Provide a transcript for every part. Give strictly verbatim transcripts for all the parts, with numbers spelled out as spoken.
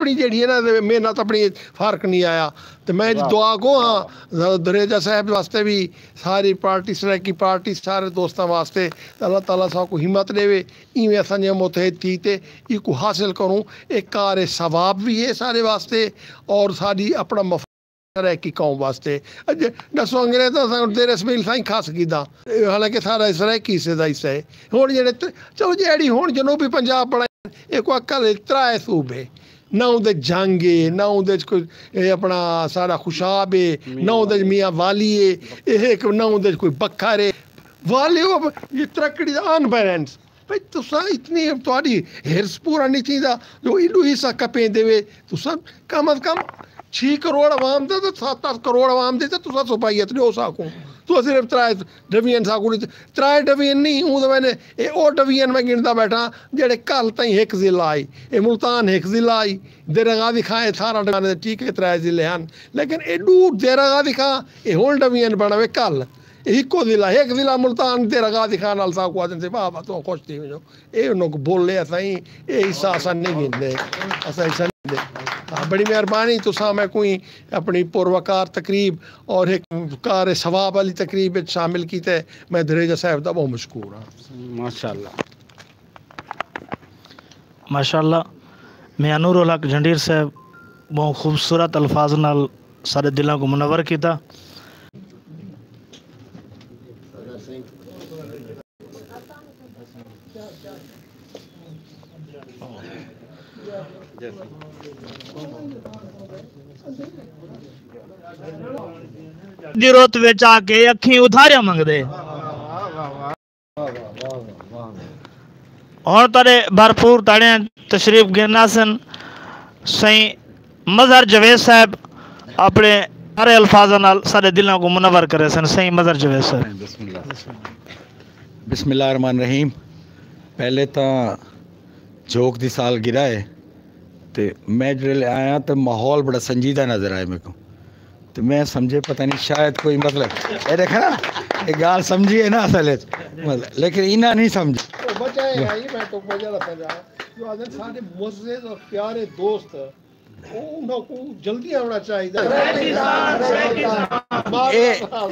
اپݨی جیڑھی ہے نا، محنت اپݨی فرق نہیں آیا۔ تے میں دعا گو ہاں دھریجہ صاحب واسطے بھی، ساری پارٹی، سرائیکی پارٹی، سارے دوستاں واسطے، اللہ تعالیٰ ساکوں ہمت ݙیوے، ایویں اساں جیہاں متحد تھی تے ایکوں حاصل کروں۔ ایک کار ثواب بھی ہے سارے واسطے اور ساݙی اپݨا مفاد سرائیکی قوم واسطے۔ اڄ ݙسو، انگریزاں ساں ڈیرہ اسماعیل سائیں کھس گھدا، حالانکہ سارا سرائیکی حصے دا حصہ ہے۔ ہݨ جیڑھے ت-، چلو، جیڑھی ہݨ جنوبی پنجاب بݨا، ایکوں عقل ہے، ترائے صوبے، نہ اوندے جنگ ہے، نہ اوندے کوئی، اے اپݨا ساݙا خوشاب ہے، نہ اوندے میاں والی ہے، اے ہک نہ اوندے کوئی بکھر ہے۔ والی او یہ ترکڑی دا ان بیلنس۔ بھئی، تساں اتنی، تہاݙی حرص پورا نہیں تھیندا جو ایݙو حصہ کپیندے وے۔ تساں کم از کم چھی کروڑ عوام دا تے ستر کروڑ عوام دے تے تساں صوبائیت ݙیو ساکوں۔ تساں صرف ترائے ڈویژن ساکوں ݙتے، ترائے ڈویژن نہیں، اوں تاں میں نے اے او ڈویژن میں ڳݨدا ٻیٹھاں جیڑھے کل تائیں ہک ضلع ہئی۔ اے ملتان ہک ضلع ہئی، دیرہ غازی خان، اے سارا ڈویژن، ٹھیک ہے، ترائے ضلع ہن، لیکن اے ݙو، دیرہ غازی خان، اے ہول ڈویژن بݨا وے کل۔ اے ہکو ضلع، ہک ضلع ملتان، دیرہ غازی خان نال ساکوں آہدن سے، واہ واہ، تساں خوش تھی ونڄو۔ اے انہاں کوں بھل ہے، اساں اے حصہ اساں نہیں گھندے، اساں حصہ نہیں گھندے۔ ہاں، بڑی مہربانی، تساں میکوں اپݨی پروقار تقریب اور ہک کار ثواب والی تقریب وچ شامل کیتے، میں دھریجہ صاحب دا بہت مشکور ہاں۔ ماشاءاللہ۔ ماشاءاللہ۔ میاں نور الحق جھنڈیر صاحب بہت خوبصورت الفاظ نال سارے دلاں کوں منور کیتا۔ دی رُت وچ آ کے اکھیں ادھاریاں منگدے۔ ہݨ تہاݙے بھرپور تاڑیاں تشریف گھن آسن سئیں مظہر جاوید صاحب، اپݨے پیارے الفاظاں نال ساݙے دلاں کوں منور کریسن۔ سئیں مظہر جاوید صاحب۔ بسم اللہ۔ بسم اللہ الرحمن الرحیم۔ پہلے تاں جھوک دی سالگرہ ہے تے میں جیڑھے آیا تے ماحول بڑا سنجیدہ نظر آئے میکوں۔ تے میں سمجھے پتہ نہیں شاید کوئی مطلب، اے ݙیکھا نا، اے ڳالھ سمجھی ہے نا اصل وچ، مطلب، لیکن انہاں نہیں سمجھی۔ او بچہ ہے، آئی میں تو وجہ لا سمجھا، جو آدھے سارے معزز اور پیارے دوست، او انہاں کو جلدی آوݨا چاہیدا۔ اے،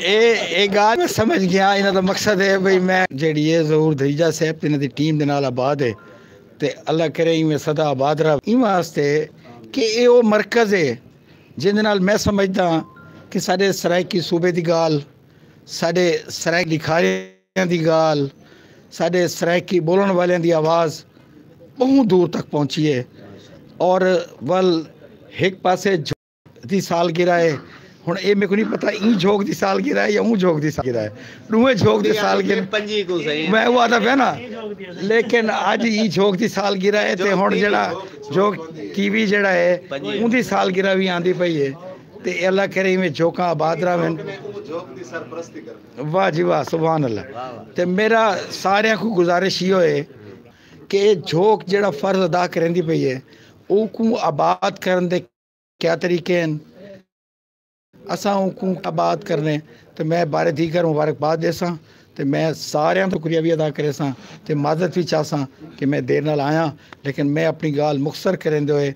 اے، اے ڳالھ میں سمجھ گیا، انہاں دا مقصد ہے بھئی میں جیڑھی ہے ظہور دھریجہ صاحب تے انہاں دی ٹیم دے نال آباد ہے، تے اللہ کرے ایویں سدا آباد رہے۔ ایویں واسطے کہ اے او مرکز ہے جیندے نال میں سمجھدا ہاں کہ ساݙے سرائیکی صوبے دی ڳالھ، ساݙے سرائیکی لکھاریاں دی ڳالھ، ساݙے سرائیکی ٻولݨ والیاں دی آواز ٻہوں دور تک پہنچی ہے۔ اور ول ہک پاسے جھوک دی سالگرہ ہے، ہݨ اے میکوں نہیں پتہ ایں جھوک دی سالگرہ ہے یا اوں جھوک دی سالگرہ ہے، ݙوہیں جھوک دی سالگرہ۔ پنجی کوں صحیح۔ میں او آہدا پیا نا، لیکن اڄ ایں جھوک دی سالگرہ ہے تے ہݨ جیڑھا جھوک ٹی وی جیڑھا ہے، اوندی سالگرہ وی آندی پئی ہے۔ تے اللہ کرے ایویں جھوکاں آباد رہون۔ واہ جی واہ، سبحان اللہ۔ تے میرا ساریاں کوں گزارش ایہو ہے کہ اے جھوک جیڑھا فرض ادا کریندی پئی ہے، اوکوں آباد کرݨ دے کیا طریقے ہن، اساں اوکوں آباد کرݨے۔ تے میں بار دیگر مبارکباد ݙیساں تے میں ساریاں دا شکریہ وی ادا کریساں تے معذرت وی چاہساں کہ میں دیر نال آیاں، لیکن میں اپݨی ڳالھ مختصر کریندے ہوئے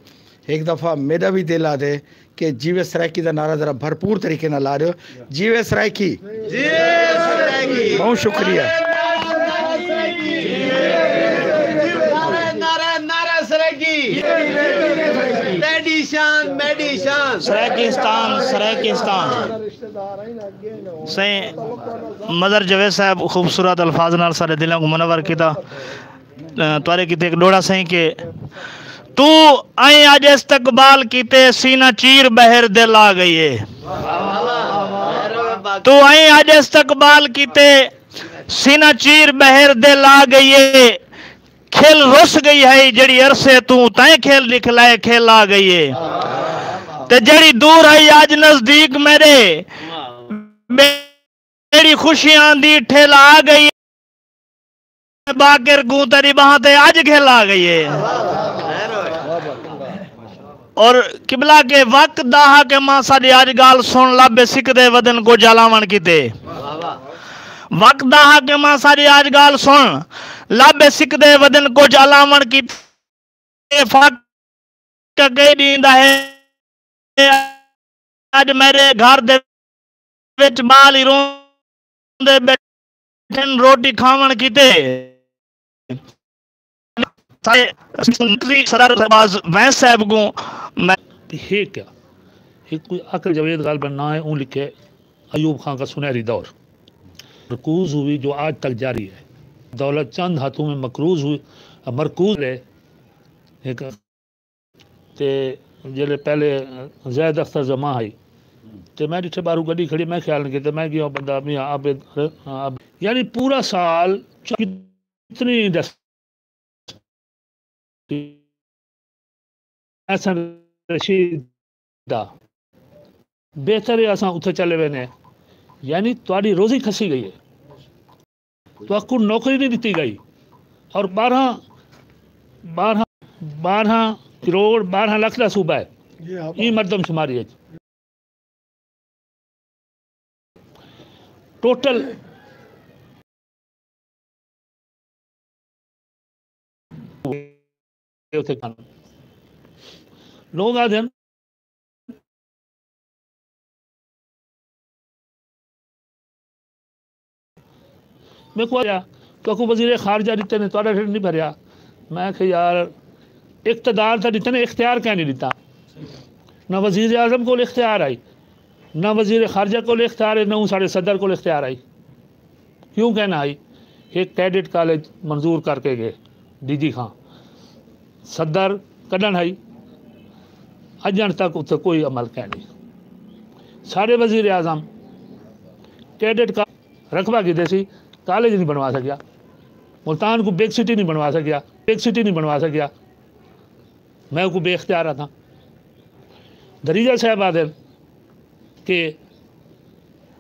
ہک دفعہ میݙا وی دل آہدے کہ جیوے سرائیکی دا نعرہ ذرا بھرپور طریقے نال لا ݙیو۔ جیوے سرائیکی۔ جیوے سرائیکی۔ بہت شکریہ۔ نعرہ، نعرہ، نعرہ سرائیکی۔ تیݙی شان، میݙی شان۔ سرائیکستان، سرائیکستان۔ سئیں مظہر جاوید صاحب خوبصورت الفاظ نال سارے دلاں کوں منور کیتا۔ تہاݙے کیتے ہک ݙوہڑا سئیں کہ توں آئیں اڄ استقبال کیتے سینہ چیر ٻہر دل آ ڳئی ہے۔ توں آئیں اڄ استقبال کیتے سینہ چیر ٻہر دل آ ڳئی ہے۔ کھل رس ڳئی ہئی جیڑھی عرصے توں تیں کھل ݙکھلائے کھل آ ڳئی ہے۔ تے جیڑھی دور ہئی اڄ نزدیک میݙے، میݙی خوشیاں دی ٹھل آ ڳئی۔ باقر کوں تیݙی ٻانہہ تے اڄ گھل آ ڳئی ہے۔ اور قبلہ کے وقت دا ہا کہ ماں ساݙی اڄ ڳالھ سݨ، لب سکدے ودن کجھ الاوݨ کیتے۔ وقت دا ہا کہ ماں ساݙی اڄ ڳالھ سݨ، لب سکدے ودن کجھ الاوݨ کیتے۔ فقط ککئی ݙیندا ہے۔ اڄ میݙے گھر دے وچ ٻال ہی روندے ٻیٹھن روٹی کھاوݨ کیتے۔ سارے سینیٹری صدر شہباز وینس صاحب کوں میں ہے کیا؟ ہک کوئی عقل جاوید غالباً ناں ہے، اوں لکھے ایوب خان کا سنہری دور۔ مرکوز ہوئی جو آج تک جاری ہے۔ دولت چند ہاتھوں میں مقروض ہوئی، مرکوز ہے۔ ہک تے جیڑھے پہلے زید اختر زمان ہئی، تے میں ݙٹھے ٻاہروں گݙی کھڑی، میں خیال نہیں کیتا، میں ڳیا بندہ میاں عابد، عابد، یعنی پورا سال کتنی انڈسٹری، احسن رشید دا، بہتر ہے اساں اتھے چلے وینے، یعنی تہاݙی روزی کھسی ڳئی ہے۔ تہاکوں نوکری نہیں ݙتی ڳئی، اور ٻارہاں، ٻارہاں، ٻارہاں کروڑ ٻارہاں لکھ دا صوبہ ہے۔ ایں مردم شماری اچ ٹوٹل لوگ آہدن، میکوں آہدے، تہاکوں وزیر خارجہ ݙتے نے، تہاݙا ڈھڈ نہیں بھریا۔ میں آکھیا، یار، اقتدار تاں ݙتے نے، اختیار کیوں نہیں ݙتا؟ نہ وزیر اعظم کول اختیار ہئی، نہ وزیر خارجہ کول اختیار ہے، نہ اوں ساݙے صدر کول اختیار ہئی۔ کیوں کیوں نہ ہئی؟ ہک کیڈٹ کالج منظور کر کے ڳئے، ڈی جی خان۔ صدر کݙݨ ہئی، اڄݨ تک اتھے کوئی عمل کیوں نہیں۔ ساݙے وزیر اعظم کیڈٹ کا رقبہ گھدے سی، کالج نہیں بݨوا سڳیا۔ ملتان کوں بگ سٹی نہیں بݨوا سڳیا، بگ سٹی نہیں بݨوا سڳیا۔ میں کوں بے اختیار آکھاں۔ دھریجہ صاحب آہدن کہ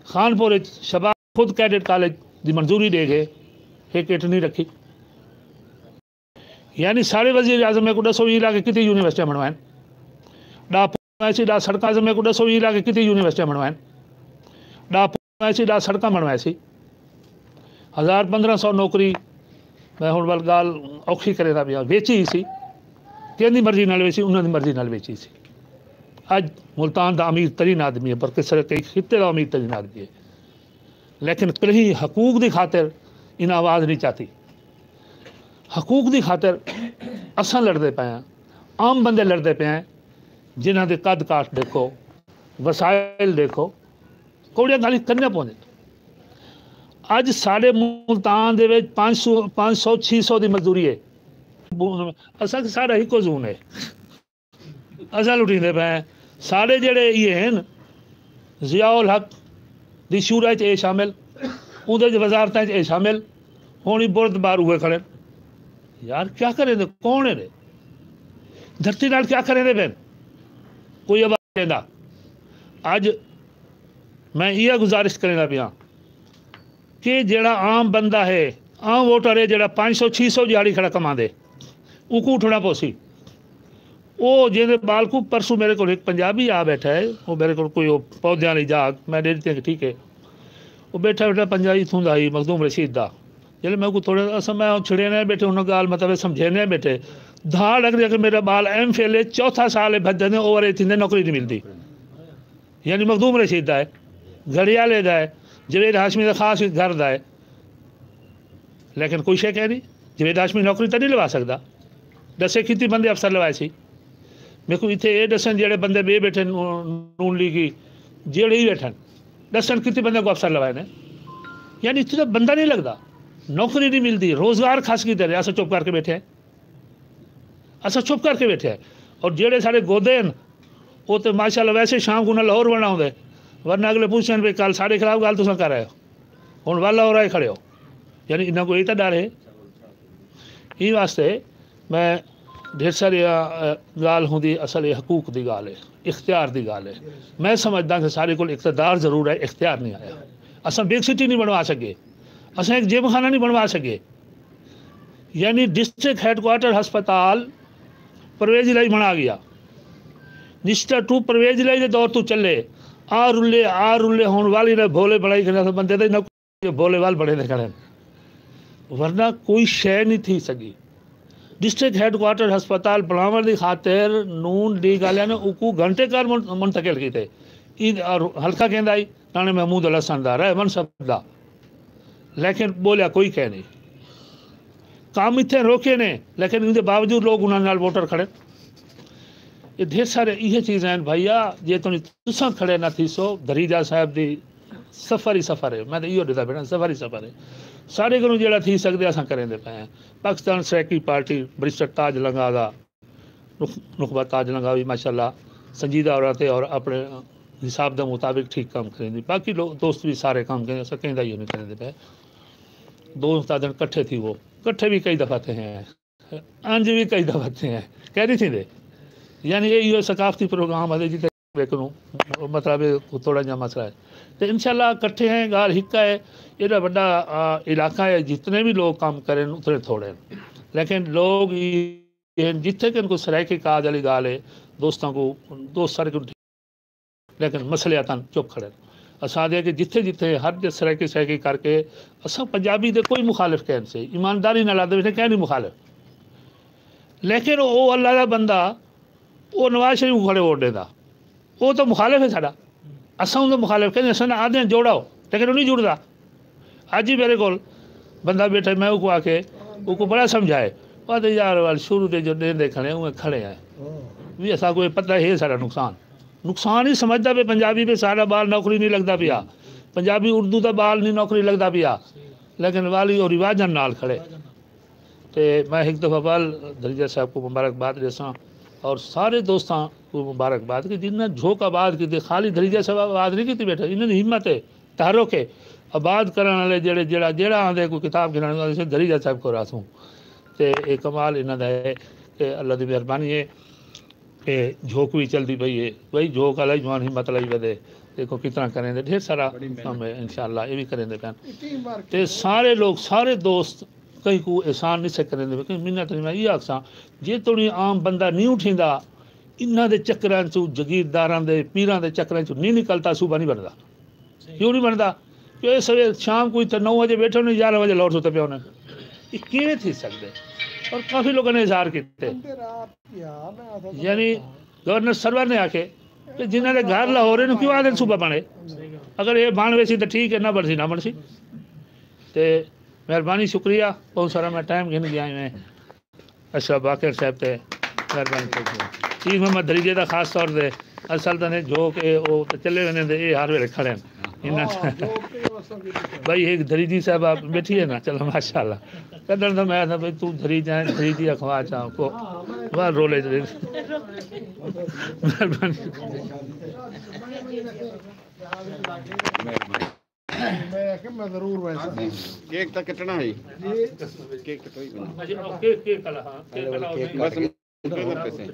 خانپور اچ شباب خود کیڈٹ کالج دی منظوری ݙے ڳئے، ہک اٹ نہیں رکھی۔ یعنی ساݙے وزیر اعظم میکوں ݙسو، ایں علاقے کتنی یونیورسٹیاں بݨوائن؟ ݙاہ پل بݨوائے سی، ݙاہ سڑکاں، میکوں ݙسو، ایں علاقے کتنی یونیورسٹیاں بݨوائن؟ ݙاہ پل بݨوائے سی، ݙاہ سڑکاں بݨوائے سی۔ ہزار پندرہ سو نوکری، میں ہݨ ول ڳالھ اوکھی کریندا پیاں، ویچی ہی سی۔ کیندی مرضی نال ویچی؟ انہاں دی مرضی نال ویچی سی۔ اڄ ملتان دا امیر ترین آدمی ہے، بلکہ سارے کئی خطے دا امیر ترین آدمی ہے۔ لیکن کہیں حقوق دی خاطر انہاں آواز نہیں چاتی۔ حقوق دی خاطر اساں لڑدے پئے ہیں، عام بندے لڑدے پئے ہیں، جنہاں دے قد کاٹھ ݙیکھو، وسائل ݙیکھو، کوڑیاں ڳالھیں کرݨیاں پوندین۔ اڄ ساݙے ملتان دے وچ پنج سو، پنج سو، چھ سو دی مزدوری ہے۔ اساں، ساݙا ہکو زون ہے۔ اساں لٹیندے پئے ہیں۔ ساݙے جیڑھے ایہ ہن، ضیاء الحق دی شورا اچ اے شامل، اوندے وزارتاں اچ اے شامل، ہݨ ای برد بار اوہے کھڑے۔ یار، کیا کریندے؟ کون ہے؟ دھرتی نال کیا کریندے پئے؟ کوئی آواز نہیں ݙیندا۔ اڄ میں ایہ گزارش کریندا پیاں کہ جیڑھا عام بندہ ہے، عام ووٹر ہے، جیڑھا پنج سو، چھ سو دیہاڑی کھڑا کماندے، اوکوں اٹھݨا پوسی۔ او جیندے ٻال کوں، پرسوں میرے کول ہک پنجابی آ ٻیٹھا ہے، او میرے کول کوئی او پودیاں والی جاگ، میں ݙے ݙتی کہ ٹھیک ہے۔ او ٻیٹھا ٻیٹھا پنجابی اتھوں دا ہئی، مخدوم رشید دا۔ جیلے میں کوں تھوڑے، اساں، میں چھڑیندے ٻیٹھے، انہاں ڳالھ مطلب سمجھیندے ٻیٹھے، دھاڑ لڳدی ہے کہ میݙا ٻال ایم فل ہے، چوتھا سال ہے، بھڄدے نے، اوور ایتھیندے، نوکری نہیں ملدی۔ یعنی مخدوم رشید دا ہے، گھڑیالے دا ہے، جاوید ہاشمی دا خاص گھر دا ہے۔ لیکن کوئی شے کہیں نہیں، جاوید ہاشمی نوکری تاں نہیں لوا سڳدا۔ ݙسے کتنے بندے افسر لوائے سی؟ میکوں اتھے اے ݙسن، جیڑھے بندے ٻئے ٻیٹھن، نون لیگی، جیڑھے ہی ٻیٹھن، ݙسن کتنے بندے کوں افسر لوائے نے؟ یعنی اتھوں تاں بندہ نہیں لڳدا، نوکری نہیں ملدی، روزگار کھس کیتے رہے، اساں چپ کر کے ٻیٹھے ہیں۔ اساں چپ کر کے ٻیٹھے ہیں۔ اور جیڑھے ساݙے گودے ہن، او تے ماشاءاللہ ویسے شام کوں انہاں لاہور ونڄݨا ہوندے، ورنہ اڳلے پچھدن بھئی کل ساݙے خلاف ڳالھ تساں کر آئے ہو، ہݨ ول لاہور آئے کھڑے ہو۔ یعنی انہاں کوں اے تاں ݙر ہے۔ ایں واسطے میں ڈھیر ساری، آ، آ، ڳالھ ہوندی، اصل اے حقوق دی ڳالھ ہے، اختیار دی ڳالھ ہے۔ میں سمجھداں کہ ساݙے کول اقتدار ضرور ہے، اختیار نہیں آیا۔ اساں بگ سٹی نہیں بݨوا سڳے، اساں ہک جم خانہ نہیں بݨوا سڳے۔ یعنی ڈسٹرکٹ ہیڈ کوارٹر ہسپتال پرویز الہی بݨا ڳیا۔ ڈسٹرکٹ ٹو پرویز الہی دے دور توں چلے، آ رلے، آ رلے، ہݨ والی نے بھولے بݨائی کھڑے، بندے دے نہ بھولے وال بݨے دے کھڑے۔ ورنہ کوئی شے نہیں تھی سڳی۔ ڈسٹرکٹ ہیڈ کوارٹر ہسپتال بݨاوݨ دی خاطر نون لیگ آلیاں نے اوکوں گھنٹے گھر من- منتقل کیتے۔ ایں اور حلقہ کیندا ہئی؟ راݨے محمود الحسن دا، رائے منصب دا۔ لیکن ٻولیا کوئی کائنی۔ کم اتھے روکے نے، لیکن ایندے باوجود لوگ انہاں نال ووٹر کھڑے۔ یہ ڈھیر سارے یہ چیزیں ہیں بھائیا، جے تساں کھڑے نہ تھیسو، دھریجہ صاحب دی سفر ہی سفر ہے۔ میں تو ایہو ݙسدا پیا، سفر ہی سفر ہے۔ ساݙے کولوں جیڑھا تھی سڳدے اساں کریندے پئے ہیں۔ پاکستان سرائیکی پارٹی، برسٹر تاج لنگا دا، نخ- نخبہ تاج لنگا بھی ماشاءاللہ سنجیدہ عورت ہے اور اپنے حساب دے مطابق ٹھیک کم کریندی۔ باقی لوگ دوست بھی سارے کم کریندے، اساں کہیں دا ہی نہیں کریندے پئے۔ دوست آدھن کٹھے تھی وہ، کٹھے بھی کئی دفعہ تھے ہیں، انج بھی کئی دفعہ تھے ہیں، کہہ نہیں تھیندے۔ یعنی یہ ثقافتی پروگرام ہے جتنے ویکھنوں، مطلب ہے تھوڑا جہا مسئلہ ہے۔ تو انشاءاللہ کٹھے ہیں، ڳالھ ہک ہے۔ ایڈا وݙا آ، علاقہ ہے، جتنے بھی لوگ کم کریں اتنے تھوڑے ہیں، لیکن لوگ یہ ہیں، جتھے کن کوئی سرائیکی کاج والی ڳالھ ہے، دوستاں کو، دوست سارے کو، لیکن مسئلے آتن چپ کھڑے۔ اساں دے کہ جتھے جتھے ہر جے سرائیکی سرائیکی کر کے اساں پنجابی دے کوئی مخالف کہیں سے، ایمانداری نال آدھے بیٹھے کہیں نہیں مخالف، لیکن او اللہ دا بندہ، او نواز شریف کو کھڑے ووٹ ݙیندا۔ او تو مخالف ہے ساݙا۔ اساں اوں دا مخالف کہیں، اساں آدھے ہیں جوڑاؤ، لیکن او نہیں جڑدا۔ اڄ ہی میرے کول بندہ بیٹھا، میں اوکوں آکھے، اوکوں بڑا سمجھائے۔ او آدھے، "یار، وال شروع دے جو ݙیندے کھڑے، اوویں کھڑے ہیں۔" وی اساں کو پتہ ہے ساݙا نقصان۔ نقصان ہی سمجھدا پئے پنجابی پئے، ساݙا ٻال نوکری نہیں لڳدا پیا۔ پنجابی اردو دا ٻال نہیں نوکری لڳدا پیا۔ لیکن والی او رواجاں نال کھڑے۔ تے میں ہک دفعہ ول دھریجہ صاحب کو مبارکباد ݙیساں اور سارے دوستاں کو مبارکباد کہ جنہاں جھوک آباد کیتی، خالی دھریجہ صاحب آباد نہیں کیتی بیٹھے، انہاں دی ہمت ہے، تحرک ہے۔ آباد کرݨ والے جیڑھے، جیڑھا، جیڑھا آندے کوئی کتاب گھنݨ والے سے دھریجہ صاحب کو راسوں۔ تے اے کمال انہاں دا ہے، اے اللہ دی مہربانی ہے۔ اے جھوک وی چلدی پئی ہے، بھئی جھوک والا ہی جوان ہمت لائی ودے، دیکھو کتنا کریندے، ڈھیر سارا کم ہے، انشاءاللہ اے وی کریندے پئن۔ تے سارے لوگ، سارے دوست کہیں کو احسان نہیں سے کریندے، کہیں منت نہیں۔ میں یہ آکھساں، جے توڑی عام بندہ نہیں اٹھیندا، انہاں دے چکراں چوں، جگیرداراں دے، پیراں دے چکراں چوں نہیں نکلتا، صوبہ نہیں بندا۔ کیوں نہیں بندا؟ کہ اے سویر شام کو اتھے نو بجے بیٹھے ہونے، گیارہ بجے لوٹ ستے پے ہونے۔ یہ کیویں تھی سکدے؟ اور کافی لوگوں نے اظہار کیتے۔ یعنی گورنر سرور نے آکھے کہ جنہاں دے گھر لاہور ہیں، کیوں آدھے صوبہ بنے؟ اگر یہ بن ویسی تو ٹھیک ہے، نہ بنسی نہ بنسی۔ تے مہربانی، شکریہ، بہت سارا میں ٹائم گھن گیا میں۔ اشرف باقر صاحب تے مہربانی کریندے۔ چیف محمد دھریجے دا خاص طور تے اصل تاں جو کہ او تے چلے ویندے تے اے ہر ویلے کھڑے ہن۔ انہاں بھائی ایک دھریجی صاحب آپ بیٹھی ہے نا، چلو ماشاءاللہ۔ کڈن دا میں آکھدا بھائی تو دھریجا ہے، دھریجی اخوا چاہو کو۔ واہ رولے دے۔ مہربانی۔ میں آکھیا میں ضرور ویسا۔ کیک تاں کٹنا ہے۔ کیک کٹو ہی بنا۔ بس مکے نہ پیسے۔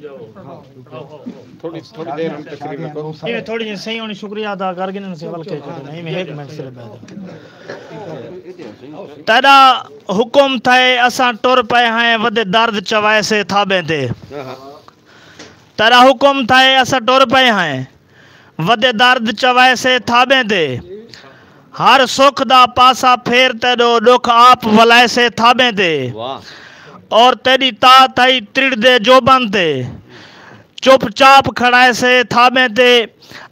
تھوڑی، تھوڑی دیر ہم تقریر میں کروں۔ یہ تھوڑی جی صحیح ہونی، شکریہ ادا کر گھنن سے ول کے کٹنا۔ میں ایک منٹ صرف بیٹھ۔ تیݙا حکم تھئے اساں ٹر پئے ہیں، ودے درد چوائے سے تھابیں تے۔ تیݙا حکم تھئے اساں ٹر پئے ہیں، ودے درد چوائے سے تھابیں تے۔ ہر سکھ دا پاسا پھیر تیݙو، ݙکھ آپ ولائے سے تھابیں تے۔ واہ۔ اور تیݙی تا تھئی ترڑ دے جوبن تے، چپ چاپ کھڑائے سے تھابیں تے۔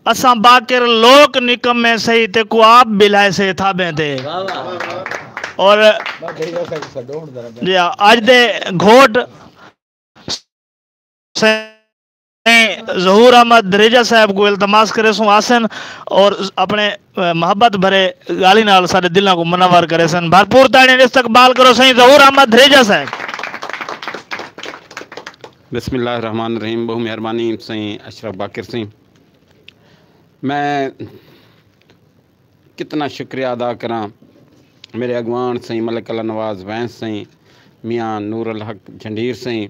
اساں باقر لوک نکمے سہی، تیکوں آپ بلائے سے تھابیں تے۔ واہ واہ۔ اور جی اڄ دے گھوٹ سائیں ظہور احمد دھریجہ صاحب کو التماس کریسوں آسن اور اپنے، اے، محبت بھرے ڳالھیں نال ساݙے دلاں کو منور کریسن۔ بھرپور تاڑیاں استقبال کرو سائیں ظہور احمد دھریجہ صاحب۔ بسم اللہ الرحمن الرحیم۔ بہت مہربانی سائیں اشرف باقر سائیں۔ میں کتنا شکریہ ادا کراں میرے اڳواݨ سئیں ملک اللہ نواز وینس سئیں، میاں نور الحق جھنڈیر سئیں،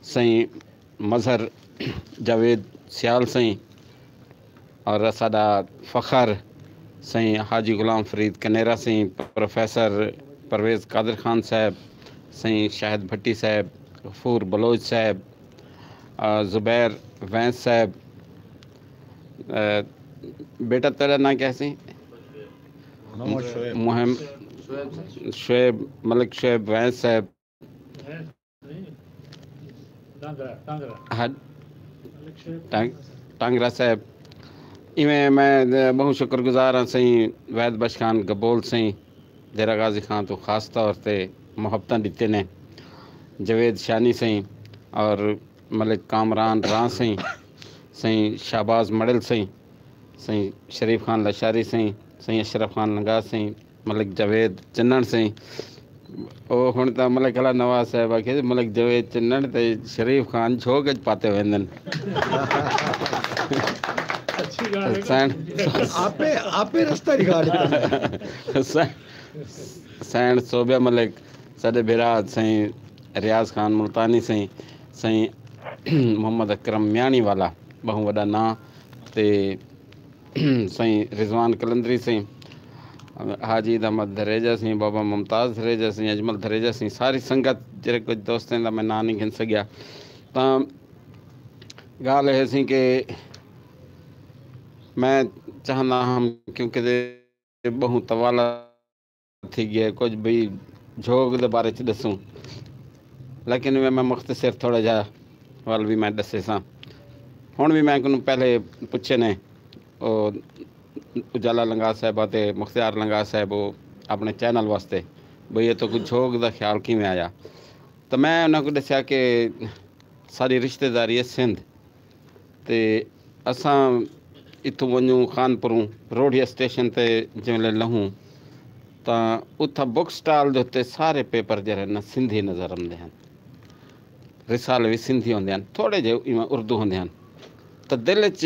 سئیں مظہر جاوید سیال سئیں، اور ساݙا فخر سئیں حاجی غلام فرید کنیرا سئیں، پروفیسر پرویز قادر خان صاحب، سئیں شاہد بھٹی صاحب، غفور بلوچ صاحب، آ، زبیر وینس صاحب، آ، بیٹا تیرا ناں کیا سی؟ محمد شعیب۔ مہم-، شعیب، ملک شعیب وینس صاحب، ہݙ ٹانگ ٹانگرا صاحب، ایویں میں ٻہوں شکر گزار ہاں سئیں وحید بخش خان گبول سئیں، دیرہ غازی خان توں خاص طور تے محبتاں ݙتے نے۔ جاوید شانی سئیں اور ملک کامران راں سئیں، سئیں شہباز مڑل سئیں، سئیں شریف خان لشاری سئیں، سئیں اشرف خان لنگا سئیں، ملک جاوید چنݨ سئیں۔ او ہݨ تاں ملک اللہ نواز صاحب آکھے ملک جاوید چنݨ تے شریف خان جھوک اچ پاتے ویندن۔ سائن آپے آپے رستہ ݙکھا ݙتا۔ سائن صوبیہ ملک ساݙے بھرا سئیں ریاض خان ملتانی سئیں، سئیں محمد اکرم میاݨی والا ٻہوں وݙا ناں تے سئیں رضوان قلندری سئیں، حاجی عید احمد دھریجہ سئیں، بابا ممتاز دھریجہ سئیں، اجمل دھریجہ سئیں، ساری سنگت جیڑھے کجھ دوستیں دا میں ناں نہیں گھن سڳیا۔ تاں ڳالھ اے سئیں کہ میں چاہندا ہم کیونکہ ٻہوں طوالہ تھی ڳئے کجھ بھئی جھوگ دے بارے چ ݙسوں، لیکن میں میں مختصر تھوڑا جہا ول بھی میں ݙسے ساں۔ ہݨ بھی میں کنوں پہلے پچھے نے او اجالا لنگا صاحب تے مختیار لنگا صاحب او اپݨے چینل واسطے بھئی یہ تو کچھ جھوگ دا خیال کیویں آیا؟ تو میں انہاں کو ݙسیا کہ ساری رشتہ داری ہے سندھ تے اساں اتھوں ونجوں خان پوروں روڈیا اسٹیشن تے جنہلے لہوں تاں اتھا بک سٹال دے اتے سارے پیپر جڑے نا سندھی نظر آندے ہیں۔ رسالے بھی سندھی ہوندے ہیں، تھوڑے جے ایویں اردو ہوندے ہیں۔ تو دل چ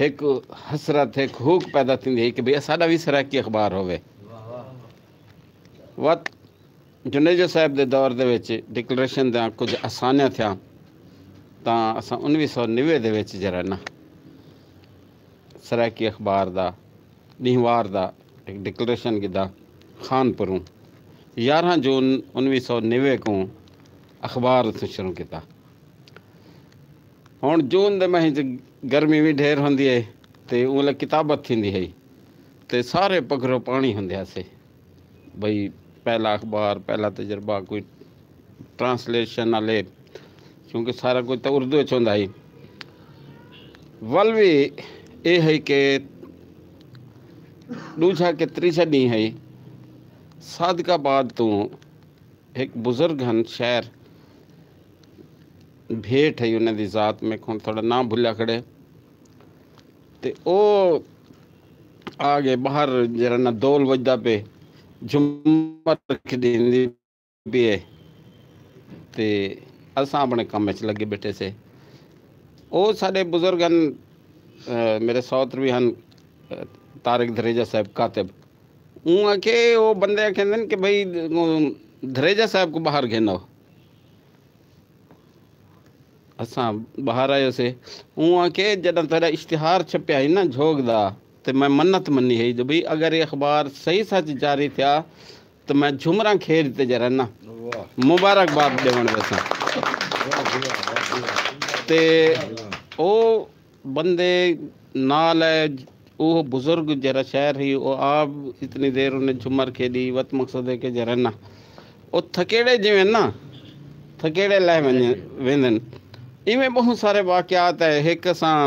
ایک حسرت ایک ہوک پیدا تھی ہے کہ بھئی ساڈا بھی سرائیکی اخبار ہوئے۔ وت جنیجو صاحب دے دور دے وچ ڈکلریشن دیاں کجھ آسانیاں تھیاں تاں اساں انویہہ سو نوے دے وچ جیڑھا نا سرائیکی اخبار دا ݙینہوار دا ہک ڈکلریشن گھدا خان پوروں۔ یارہاں جون انویہہ سو نوے کوں اخبار اتھوں شروع کیتا۔ ہݨ جون دے مہینے چ گرمی وی ڈھیر ہوندی ہئی تے اوں ویلے کتابت تھیندی ہئی تے سارے پگھرو پاݨی ہوندے ہاسے۔ بھئی پہلا اخبار، پہلا تجربہ، کوئی ٹرانسلیشن آلے، کیونکہ سارا کجھ تاں اردو اچ ہوندا ہئی۔ ول وی اے ہئی کہ ݙوجھا کہ تریجھا ݙینہہ ہئی، صادق آباد توں ہک بزرگ ہن شہر بھیٹ ہئی انہاں دی ذات، میکوں ہݨ تھوڑا ناں بھلیا کھڑے۔ تے او آ ڳئے ٻاہر جیڑھا نا دول وڄدا پئے، جھمر کھڑیندی پئی ہے۔ تے اساں اپݨے کم وچ لڳے ٻیٹھے سے۔ او ساݙے بزرگ ہن، میݙے سوت وی ہن، طارق دھریجہ صاحب کاتب۔ اوں آکھے او بندے آکھیندن کہ بھئی دھریجہ صاحب کوں ٻاہر گھن آؤ۔ اساں ٻاہر آئے ہوسے۔ اوں آکھے جݙاں تیݙا اشتہار چھپیا ہئی نا جھوگ دا تے میں منت منی ہئی جو بھئی اگر اے اخبار صحیح سچ جاری تھیا تاں میں جھمراں کھیݙ تے جیڑھا نا مبارکباد ݙیوݨ ویساں۔ تے او بندے نال ہے۔ اوہ بزرگ جیڑھا شہر ہئی او آپ اتنی دیر انہیں جھمر کھیݙی وت مقصد ہے کہ جیڑھا نا او تھکیڑے جیویں نا تھکیڑے لہہ ونڄ ویندن۔ ایویں ٻہوں سارے واقعات ہے۔ ہک اساں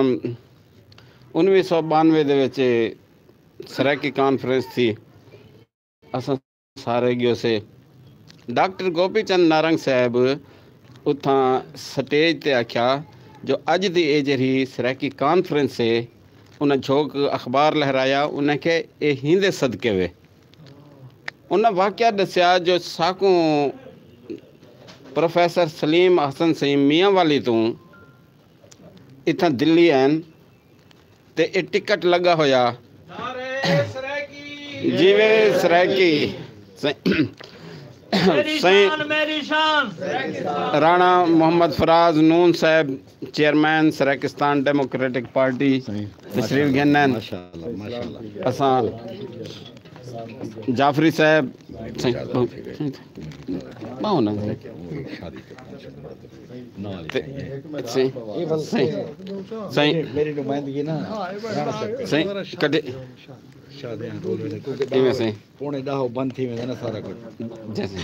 انویہہ سو ٻانوے دے وچ سرائیکی کانفرنس تھی۔ اساں سارے ڳیوسے۔ ڈاکٹر گوپی چند نارنگ صاحب اتھاں سٹیج تے آکھیا جو اڄ دی اے جیڑھی سرائیکی کانفرنس ہے انہاں جھوک اخبار لہرایا انہاں کے اے ہیندے صدقے وے۔ انہاں واقعہ ݙسیا جو ساکوں پروفیسر سلیم حسن سئیں میاں والی توں اتھاں دلی ہن تے اے ٹکٹ لڳا ہویا۔ جیوے سرائیکی سائیں رانا محمد فراز نون صاحب چیئرمین سرائیکستان ڈیموکریٹک پارٹی تشریف گھنن۔ اساں جعفری صاحب سائیں ٻہوں نا سائیں سائیں سائیں سائیں کڈے ایویں سائیں پونے ڈاہو بند تھی ویندے نا سارا کچھ جیسے